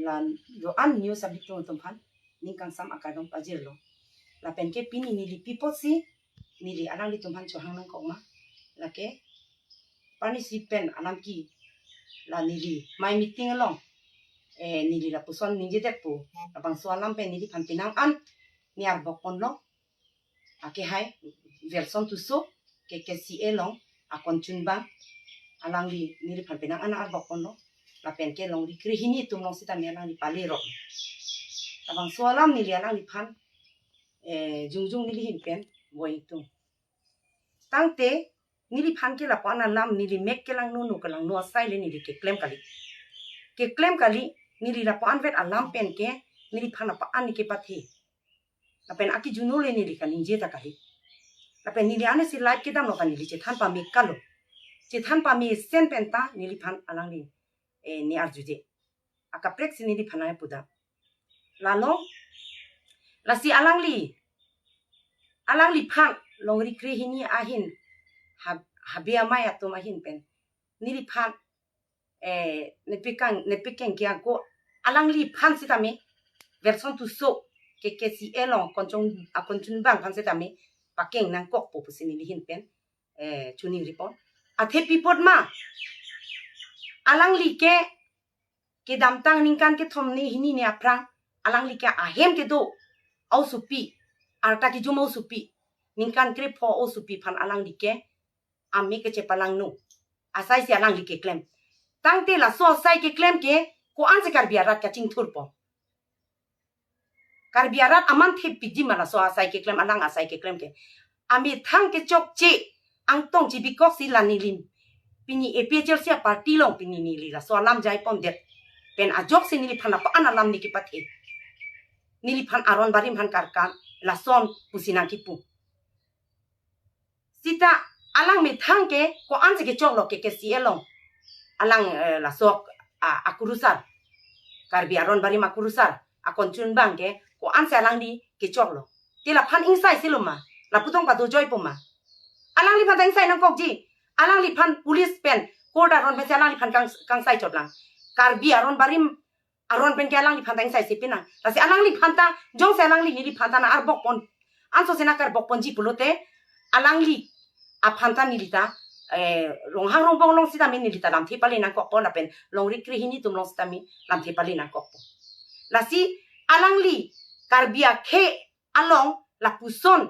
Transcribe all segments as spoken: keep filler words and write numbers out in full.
La do-an news abitung atum aphan ning kangsam akardom pajirlo. Lapen ke pini neli pi apotsi neli alanglitum aphan chohang nangkok ma, lake parnisi pen alam ke la neli mai meeting along, eh, neli lapuson ningjedetpo, labangso alam pen neliphan penang an ne arbok ponlo. Akehai Wilson Tisso, K K C A along akon chunbang, alangli neliphan penang an arbok ponlo. Lapen ke longri krehini atum along sitame alangli pale rok. Labangso alam neli alangliphan, eh, jongjong neli ahin pen boi-itung. Tangte neliphan ke lapuan alam neli mek kelangno, no kelangno asai le neli keklem kali. Keklem kali, neli lapuan vet alam pen ke neliphan lapuan ne kepathe. Lapen akijuno le neli kaningje ta kali. Lapen neli anesi live kedamlo ta neli chethan pame kalo. Chethan pamesen pen ta neliphan alangli, eh, ne arjuje. Akaprek si neliphan ai puda. Lalo, lasi alangli, alangliphan longri krehini ahin, hab-, habe amei atum ahin pen neliphan, eh, nepikang, nepikeng kiang ko alangliphan sitame Wilson Tisso, K K C A along konchong, akon chunbang aphan sitame pakeng nangkokpo pusi neli ahin pen, eh, choningri pon. Athe pi apot ma, alangli ke kedamtang ningkan kethom ne hini ne aphrang alangli ke ahem kedo osopi, arta kejum osopi, ningkan krepho osopi aphan alangli ke ame kechepalangno asai si alangli keklem. Tangte laso asai keklem ke ko-ansi Karbi arat kachingthurpo? Karbi arat aman thepiji ma laso asai keklem, alang asai keklem ke? Amethang kechokche, angtong chibikok si la neli pini A P H L C a-party along pini neli laso alam jai pondet pen ajoksi neliphan lapuan alam ne kepathe. Neliphan aron barim aphan karkan, lason pusi nangkipu. Sita alang methang ke ko-ansi kechoklo K K C A along? Alang, eh, laso, ah, akurusar, Karbi aron barim akurusar, akon chunbang ke ko-ansi alangli kechoklo? Te laphan ingsai silo ma, lapu tong padojoipo ma? Alangliphan ta ingsai nangkokji. Alangliphan police pen, court aron pensi alangliphan kang, kangsai chotlang. Karbi aron barim aron pen ke alangliphan ta ingsai si pinang. Lasi alangliphan ta, jongsi alangli neliphan ta nang arbok pon, ansose nang karbok ponji pulote, alangli aphan ta neli ta, eh, Ronghang Rongbong along sitame neli ta lamthe pale nangkokpo, lapen longri krehini atum along sitame lamthe pale nangkokpo. Lasi alangli Karbi akhei along lapuson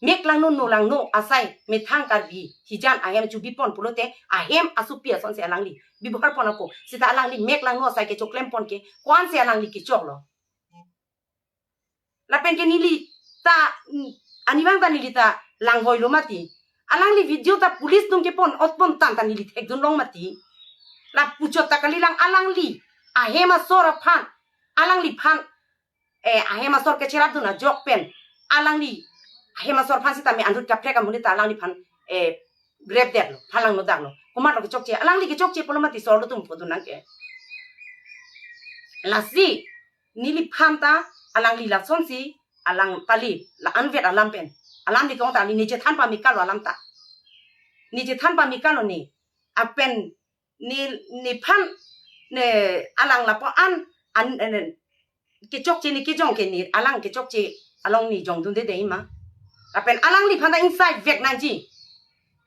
mek langno no langno asai methang Karbi hijan ahem chubi pon pulote ahem asopi asonsi alangli bibhar pon ako. Sita alangli mek langno asai kechoklem pon ke ko-ansi alangli kechoklo? Lapen ke neli ta, mm, arnivang ta neli ta langvoilo mati. Alangli video ta police atum kepon ot pon tang ta neli thekdunlong mati. Lapu chot ta kalilang, alangli ahem asor aphan, alangliphan, eh, ahem asor kecheradun ajok pen alangli ahem asor aphan sitame anut kaprek amonit ta alangliphan, eh, grepdetlo, phalangno daklo. Komatlo kechokche? Alangli kechokche pulo mati sorlo atum pudun nang ke. Lasi neliphan ta alangli lasonsi alang pali, la anvet alam pen. Alam di kong ta, ne chethan pame kalo alam ta. Ne chethan pame kalo ne. Lapen ne, nephan, ne alang lapuan an, an, kechokche ne kejong ke ne alang kechokche along ne jongdunde dei ma? Lapen alangliphan ta ingsai vek nangji.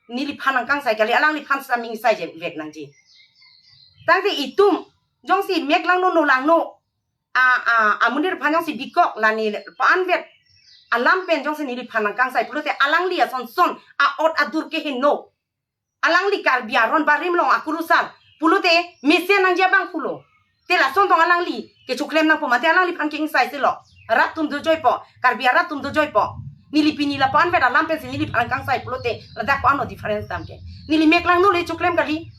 Neliphan nangkangsai kali, alangliphan sitame ingsai je vek nangji. Tangte itum jongsi mek langno no langno a, a, amonit aphan jongsi bikok, la ne lapuan vet alam pen jongsi neliphan nangkangsai pulote alangli asonson a-ot adur keheno. Alangli Karbi aron barim along akurusar pulote mesen nangji abang pulo. Te lason tong alangli kechoklem nangpo mate, alangliphan ke ingsai silo. Rat atum dojoipo, Karbi arat atum dojoipo. Neli pini lapuan vet alam pensi neliphan nangkangsai pulote ladak ko-anlo difference dam ke? Neli mek langno le choklem kali.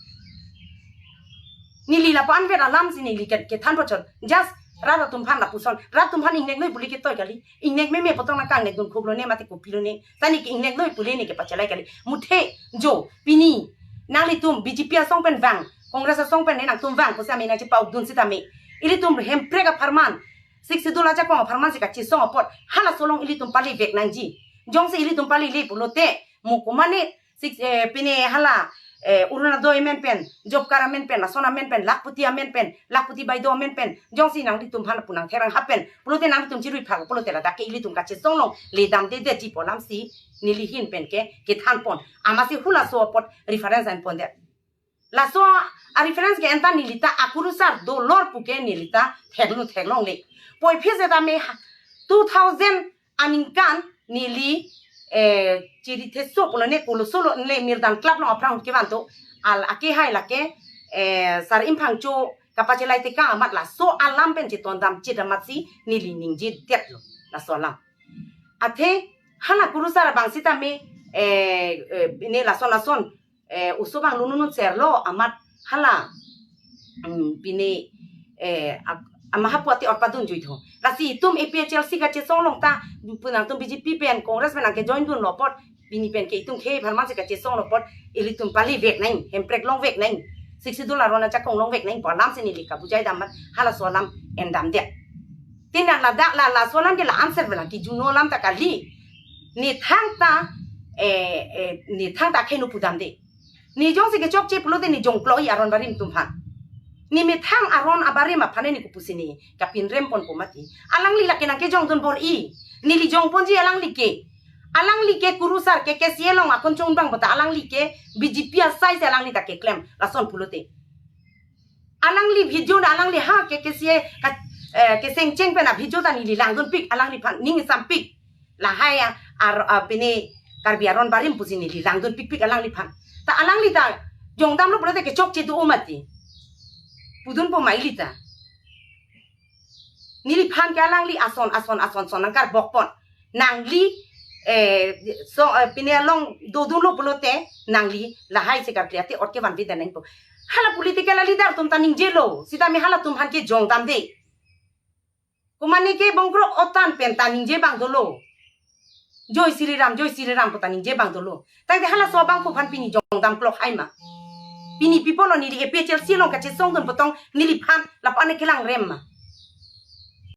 Neli lapuan vet alam si neli ke, kethan pochot. Just rat atum aphan lapuson. Rat atum aphan ingneknoi pule ketoi kali. Ingnek meme pu tong nangkangnekdun khuklo ne mate kopilo ne. Tani ke ingneknoi pule ne kepachelai kali. Muthe jo pini nanglitum B J P asong pen vang, Congress asong pen ne nangtum vang pusi ame nangchepa-ukdun sitame, ilitum Hemprek apharman, Sixth Schedule ajakong apharman si kachesong apot halaso along ilitum pale vek nangji. Jongsi ilitum palele pulote, mo komane six, eh, pine hala, eh, Orunodoi amen pen, job card amen pen, lason amen pen, lakhpati amen pen, lakhpati baideo amen pen, jongsi nanglitum aphan lapu nangtherang hapen pulote nanglitum chirui phak pulote ladak ke ilitum kachesong longle damdedet ji pu alamsi neli ahin pen ke kethanpon. Amatsi halaso apot reference enpondet. Laso a-reference ke-en ta neli ta akurusar dolor puke neli ta theklong theklongle. Puvoiphit setame ha-, two thousand aningkan neli, eh, chiri theso pulo ne kolo solo ne Mirdan Club along aphrang kevanto, al ake hai lake, eh, Sar Imphangcho kapachelai tekang amat laso alam pen chetondam chedam amatsi neli ningjedetlo laso alam. Athe hala kurusar abang sitame, eh, eh, ne lason lason, eh, oso abang lununun serlo amat hala, mm, pine, eh, ak-, ama hapu ati orpadun juitho. Lasi itum A P H L C kachesong long ta, pu nangtum B J P pen, Congress pen nangkejoin dunlo apot, pini pen ke itum khei apharman si kachesong lo apot, ilitum pali vek nang, hemprek long vek nang, Sixth Schedule aron ajakong long vek nang pu alamsi neli kabujai dam amat halaso alam endamdet. Tina ladak la, laso alam ke la answer bela kijuno alam ta kali. Ne thangta, eh, eh, ne thangta akhei no pudamde. Ne jongsi kechokche pulote ne jongplo-i aron barim atum aphan. Ne methang aron abarim aphan ne kopusi ne kapinremponpo mati. Alangli lake nangkejongdun bor-i. Neli jongponji alangli ke. Alangli ke kurusar ke K C A along akon chongbang puta alangli ke B J P asai si alangli ta keklem lason pulote. Alangli video na alangli ha ke K C A ka, eh, kesengcheng pen a video ta neli langdunpik alangliphan ning isampik. Lahai a, ar, a, pine Karbi aron barim pusi neli langdunpikpik alangliphan. Ta alangli ta jongdamlo pulote kechokche do-o mati. Pudunpo ma ili ta. Neliphan ke alangli ason, ason, ason, son nangkarbokpon. Nangli, eh, so, eh, pine along dodunlo pulote nangli lahai si karkli ate ot kevanvedet nangpo. Hala political leader atum ta ningjelo, sitame halatum aphan kejongdamde. Komane ke Bongkrok Otan pen ta ningje abang dolo. Joi Shri Ram, Joi Shri Ram pu ta ningje abang dolo. Tangte halaso abang pu aphan pini jongdam klok hai ma. Pini pi pulo neli A P H L C along kachesongdun pu tong neliphan lapu-an ne kelangrem ma.